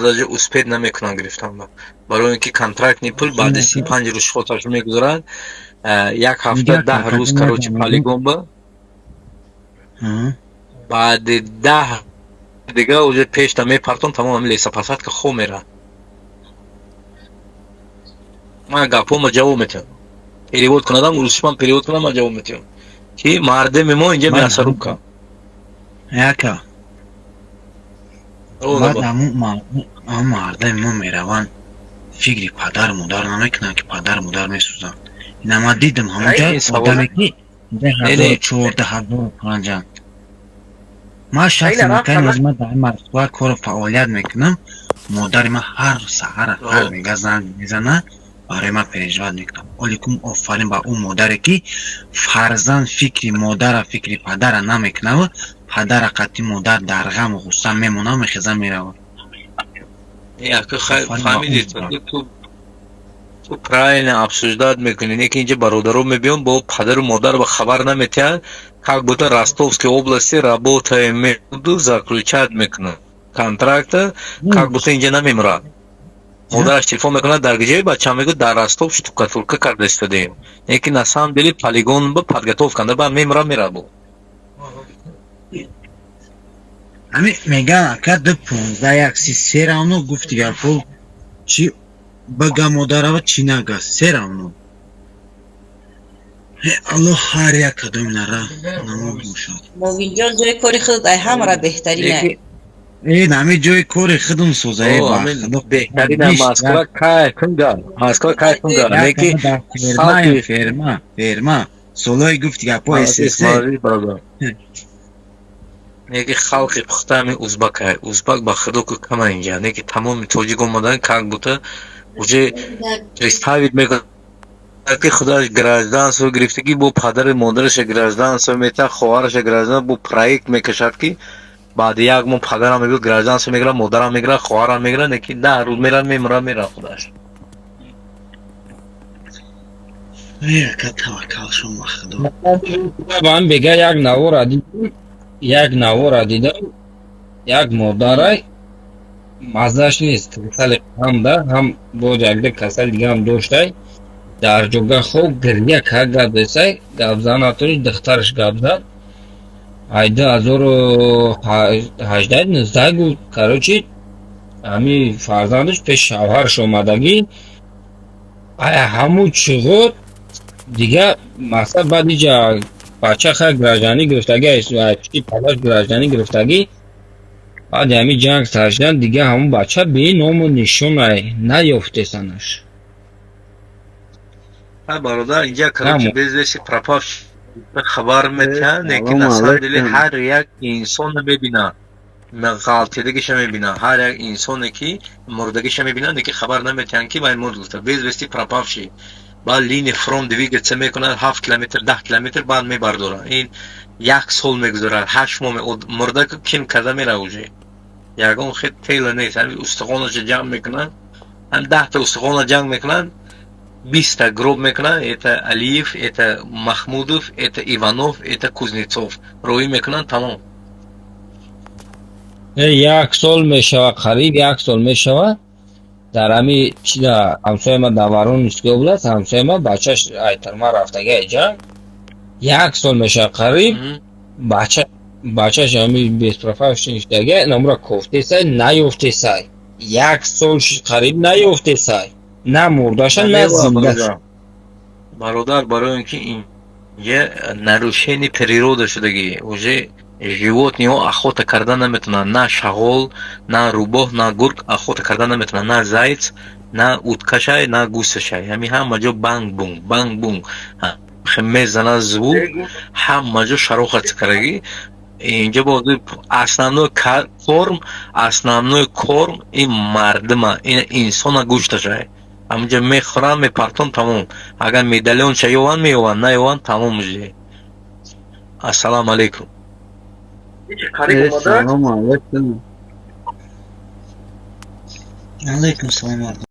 Даже успеть намекунанд гирифтан. Барои ин ки контрактный пул баъди 35 рӯз хоташ мегузарад, як ҳафта 10 рӯз, короче, полигон ба баъди 10 дига уже пешта мепартон, тамом, ҳами лесопосадка хо мера. Ман гапҳома ҷавоб метиҳам, перевод кунадам, русишман перевод кунам, ман ҷавоб метиҳам, ки мардими мо инҷа мясорубка. Яка баъд ҳамун мардами мо мераванд, фикри падару модар намекунанд, ки падару модар месӯзанд. Ина ман дидам ҳамунҷа одаме, ки 2014, 2005-ам. Ман шахси макани, ман дар Москва кору фаъолият мекунам. Модари ман ҳар саҳар ҳар мега занг мезанад, барои ман переживать мекунад. Оликум, офарин ба ӯ модаре, ки фарзанд фикри модара, фикри падара намекунаву падара қатъи модар дар ғаму ғусса мемонад, мехеза, меравад. Фаҳмидед, ту правильно обсуждать мекунӣ, не ки инҷа бародаро мебиён, бо падару модар ба хабар наметиҳанд, как будто Ростовской области работаем, меду заключать мекунад контракта, как будто инҷа намемурад. Модараш телефон мекунад: «Дар куҷои бача?» Мегӯяд: «Дар Ростов штукатурка карда истодаем». Не ки на самом деле полигон ба подготовка анда, баъд мемурад, мерад бо. Ҳами меган, ака, ду 15 як си се равно гуфти гапо, чи бага модарава, чӣ нага, се равно. Аллоҳ ҳар як кадоми нара намо бошад. Мовинҷон, ҷои кори худат ай ҳамара беҳтарина. Э, нами ҷои кори худум созае. Беҳтарина Москва кай кунга, Москва кай кунга, неки ферма, ферма, солҳои гуфти гапо СССР. Неки халқи пухта ҳами узбакай, узбак ба худо ку кама инҷа, неки тамоми тоҷик омадан, как будто уже представить мекунад, ки худаш гражданство гирифтагӣ, бо падари модараша гражданство метиҳад, хоҳараша гражданство, бо проект мекашад, ки баъди як моҳ падарам мегӯяд, гражданство мегирад, модарам мегирад, хоҳарам мегирад, неки 10 рӯз мерад, мемирад, мерад худаш. Ака, таваккал шум ба худо. Ман бега як навора дидам, як навора дидам, як модарай маззаш нест, касали ҳам да ҳам боз якда касали дига ҳам доштай, дар ҷога хоб гиря кард, гап десай, гап зан натонид, духтараш гап зад. Ай 2018, 19 гуфт, короче, ҳами фарзандаш пеш шавҳараш омадагӣ, ай ҳамун чиғот дига мақсад. Баъд иҷа бача хай гражданӣ гирифтагӣ, пишти падараш гражданӣ гирифтагӣ. Баъди ҳамин ҷанг сар шудан, дига ҳамун бача беному нишонай, наёфтесанаш. Бародар, инҷа, короче, без вести пропавший хабар метиҳанд, лекин на самом деле ҳар як инсонро мебинанд, ғалтидагиша мебинанд, ҳар як инсоне ки мурдагиша мебинанд, лекин хабар наметиҳанд, ки вай мурд гуфта, без вести пропавший. Баъд линия фронт двигаться мекунад 7 километр, 10 километр, баъд мебардорад. Ин як сол мегузарад, 8 моҳ, мурда ким карда мера, уже ягон хел тела нест. Ҳамин устухонаша ҷамъ мекунанд, ҳам 10-та устухона ҷамъ мекунанд, 20-та гроб мекунанд: это Алиев, это Махмудов, это Иванов, это Кузнецов, роҳӣ мекунанд, тамом. Як сол мешавад, қариб як сол мешавад, дар ҳами чида ҳамсояи ма, дар Воронежский область, ҳамсояи ма бачаш айтарма рафтаги ҷанг, як сол мешавад қариб. Бачаш ҳами без пропавший шудаги, намура кофтесай, наёфтесай, як сол қариб наёфтесай, на мурдаша, на зиндаша. Бародар, барои он ки инҷа нарушение природа шудагӣ, уже животный ҳо охота карда наметавонанд, на шағол, на рӯбоҳ, на гург охота карда наметавонанд, на заяц, на утка шай, на гуся шай. Ҳамин ҳама ҷо банг бунг, банг бунг мезанад, звук ҳама ҷо шарохат карагӣ. Инҷа боз основной корм, основной корм ин мардима, ин инсона гӯшташай. Ҳаминҷа мехӯранд, мепартон, тамом. Агар медальон ша ёванд, меёванд, наёванд, тамом уже. Ассалому алайкум. Салому алайкум. Алайкум салом.